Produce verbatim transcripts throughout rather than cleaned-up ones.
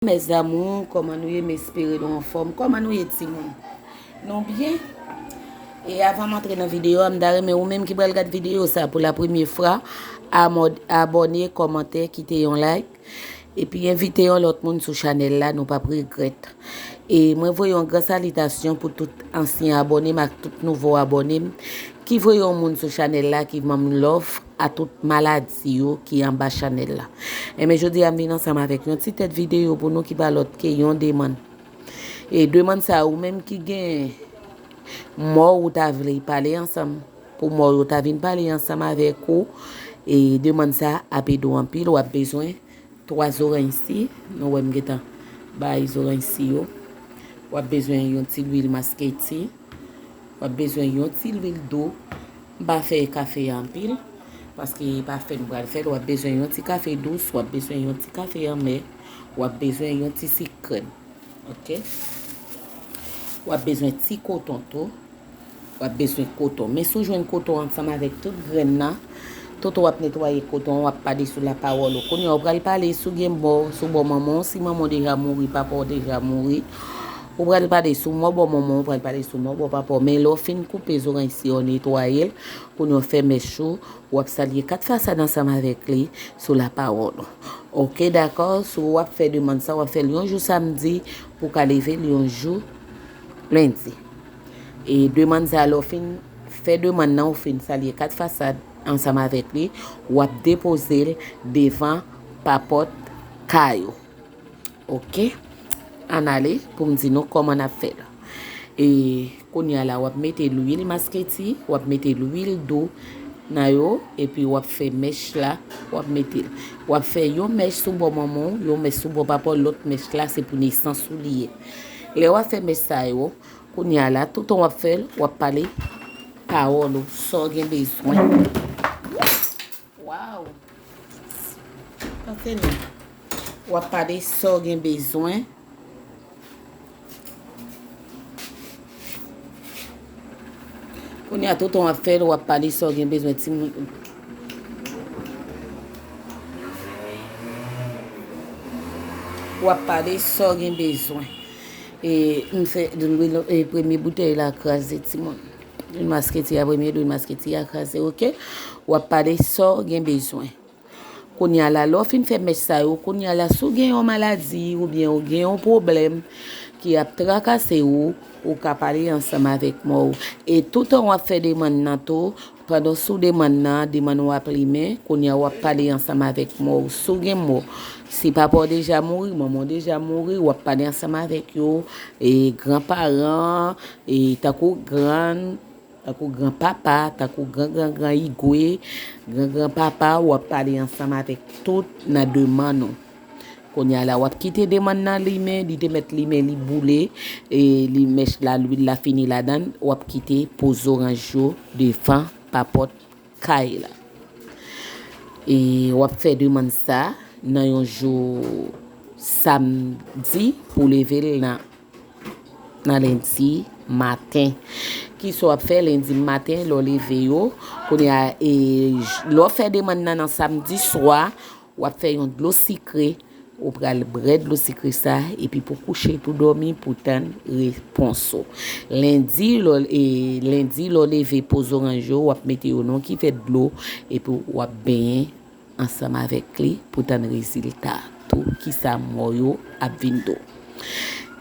Mes amours, kòman nou ye? M espere nou anfòm. Kòman nou ye, timoun? Nou byen? E avan m antre nan videyo a, m ta renmen ou menm ki pral gad videyo sa pou la premye fwa, amò-, abòne, kòmante, kite yon like, epi envite yon lòt moun sou chanèl la, nou p ap regrèt. E mwen voye yon gran salitasyon pou tout ansyen abòne m ak tout nouvo abòne m ki voye yon moun sou chanèl la, ki ban m love a tout maladi yo ki anba chanèl la. Enben, jodi a m vin ansanm avèk yon ti tèt videyo pou nou ki pa lòt ke yon demann. E demann sa, ou menm ki gen mò ou ta vle pale ansanm, pou mò yo ta vin pale ansanm avèk ou, e demann sa ap ede w anpil, w ap bezwen twa zoranj si, nou wè m gentan bay zoranj si yo. W ap bezwen yon ti lwil masketi. W ap bezwen yon ti lwil dou. M pa fè kafe a anpil, paske e pa fè n pral fè l. W ap bezwen yon ti kafe dous, w ap bezwen yon ti kafe anmè, w ap bezwen yon ti sik krèm. Oke? W ap bezwen ti koton tou. W ap bezwen koton. Men si w jwenn koton ansanm avèk tout grenn nan, tout w ap netwaye koton, w ap pale sou lapawòl ou. Kounye a, ou pral pale si w gen mò sou bò manman w, si manman w deja mouri, papa w deja mouri. Ou pral pale sou mò bò manman w, ou pral pale sou mò bò papa w. Men lè w fin koupe zoranj si w netwaye l, kounye a w fè mèch ou, w ap salye kat fasad ansanm avèk li sou lapawòl ou. Oke, dakò? Si w ap fè demann sa, w ap fè l yon jou samdi pou w ka leve l yon jou lendi. E demann sa, lè w fin fè demann nan, ou fin salye kat fasad ansanm avèk li, w ap depoze l devan papòt kay ou. Oke? Ann ale pou m di nou kòman n ap fè l. E kounye a la, w ap mete lwil masketi, w ap mete lwil dou nan yo, epi w ap fè mèch la, w ap mete l. W ap fè yon mèch sou bò manman w, yon mèch sou bò papa w, lòt mèch la se pou nesans ou li ye. Lè w ap fè mèch sa yo, kounye a la, toutan w ap fè l, w ap pale pawòl ou, sa w gen bezwen. Waw! Tande non. W ap pale sa w gen bezwen. Kounye a, toutan w ap fè l, w ap pale sa w gen bezwen, timoun. W ap pale sa w gen bezwen. E, m fè, e, premye boutèy la kraze, timoun. Lwil masketi a premye, lwil masketi a kraze, oke? W ap pale sa w gen bezwen. Kounye a la, lè w fin fè mèch sa yo, kounye a la, si w gen yon maladi oubyen w gen yon pwoblèm ki ap trakase w, ou ka pale ansanm avèk mò w. E toutan w ap fè demann nan tou, pandan sou demann nan, demann w ap limen, kounye a w ap pale ansanm avèk mò w. Si w gen mò, si papa w deja mouri, manman w deja mouri, w ap pale ansanm avèk yo, e granparan, e tankou grann, tankou granpapa, tankou gran gran gran igwe, gran granpapa, w ap pale ansanm avèk tout nan demann ou. Kounye a la, w ap kite demann nan limen, li te mèt limen, li boule, e li mèch la, lwil la fini ladan l, w ap kite po zoranj yo devan papòt kay la. E w ap fè demann sa nan yon jou samdi pou leve l nan, nan lendi maten. Kisa w ap fè lendi maten lè w leve yo? Kounye a, e, j-, lè w fè demann nan nan samdi swa, w ap fè yon dlo sikre. Ou pral bwè dlo sikre sa, epi pou kouche, pou dòmi, pou tann repons ou. Lendi, lè w, e, lendi, lè w leve po zoranj yo, w ap mete yo nan yon kivèt dlo, epi w ap benyen ansanm avèk li pou tann rezilta tou, kisa mò yo ap vin di w.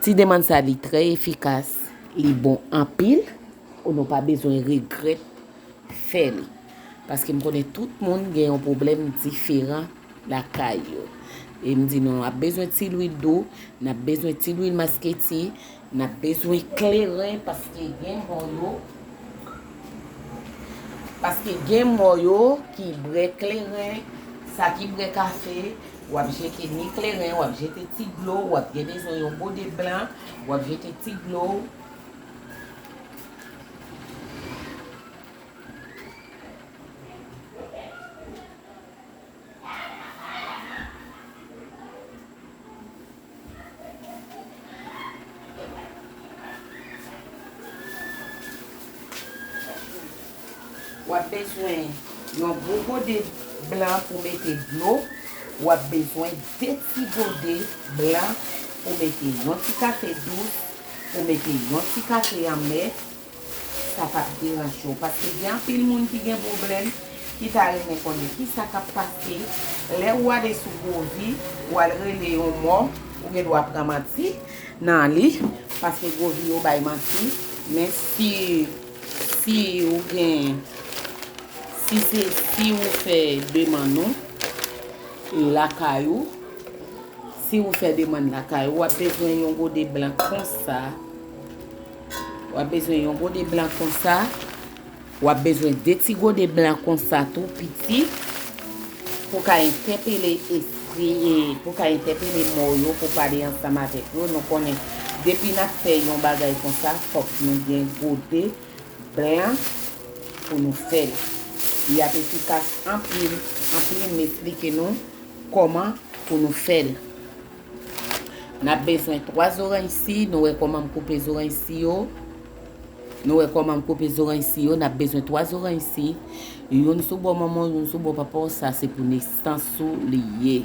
Ti demann sa, li trè efikas, li bon anpil, ou nou pa bezwen regrèt fè li. Paske m konnen tout moun gen yon pwoblèm diferan lakay yo. E m di nou, n ap bezwen ti lwil dou, n ap bezwen ti lwil masketi, n ap bezwen kleren, paske gen mò yo, paske gen mò yo ki bwè kleren, sa ki bwè kafe, w ap jete ni kleren, w ap jete ti dlo, w ap gen bezwen yon bode blan, w ap jete ti dlo. W ap bezwen yon gwo bode blan pou mete dlo. w ap bezwen de ti gode blan pou mete yon ti kafe dous, pou mete yon ti kafe anmè, sa p ap deranje w. Paske gen anpil moun ki gen pwoblèm, ki ta renmen konnen kisa k ap pase. Lè ou ale sou Govi, ou al rele yon mò, ou gen dwa pran manti nan li, paske Govi yo bay manti. Men si, si ou gen, si se, si ou fè demann ou, e, lakay ou, si ou fè demann lakay ou, w ap bezwen yon gode blan konsa. W ap bezwen yon gode blan konsa. W ap bezwen de ti gode blan konsa tou piti pou ka entèpele espri, e, pou ka entèpele mò yo, pou pale ansanm avèk yo. Nou konnen depi n ap fè yon bagay konsa, fòk nou gen gode blan pou nou fè l. Li ap efikas anpil, anpil, m esplike nou kòman pou nou fè l. N ap bezwen twa zoranj si, nou wè kòman m koupe zoranj si yo. Nou wè kòman m koupe zoranj si yo, n ap bezwen twa zoranj si. Youn sou bò manman w, youn sou bò papa w, sa se pou nesans ou li ye.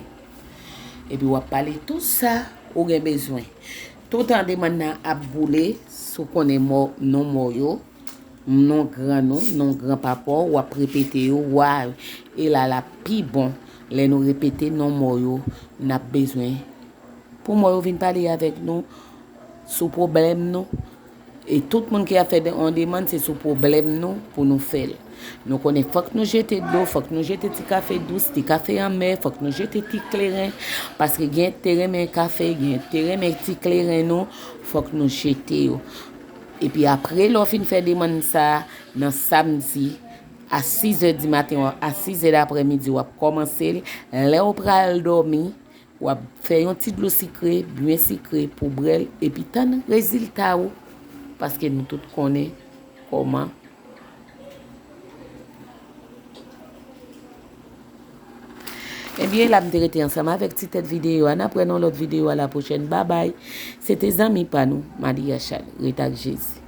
Epi w ap pale tout sa ou gen bezwen. Toutan demann nan ap boule, si w konnen mò, non mò yo, non gran nou, non gran papa w, w ap repete yo, wa, e la l ap pi bon lè nou repete non mò yo n ap bezwen. Pou mò yo vin pale avèk nou sou pwoblèm nou. E tout moun ki ap fè de-, yon demann, se sou pwoblèm nou pou nou fè l. Nou konnen fòk nou jete dlo, fòk nou jete ti kafe dous, ti kafe anmè, fòk nou jete ti kleren, paske gen te renmen kafe, gen te renmen ti kleren nou, fòk nou jete yo. Epi apre, lè w fin fè demann sa a, nan samdi, a sizè di maten, a sizè daprèmidi, w ap kòmanse l. Lè w pral dòmi, w ap fè yon ti dlo sikre, byen sikre pou bwè l, epi tann rezilta ou, paske nou tout konnen kòman. Ebyen, la m te rete ansanm avèk ti tèt videyo a. N ap wè nan lòt videyo a la pwochèn. Babay. Se te zanmi pa nou, Malia Chal. Ret ak Jezi.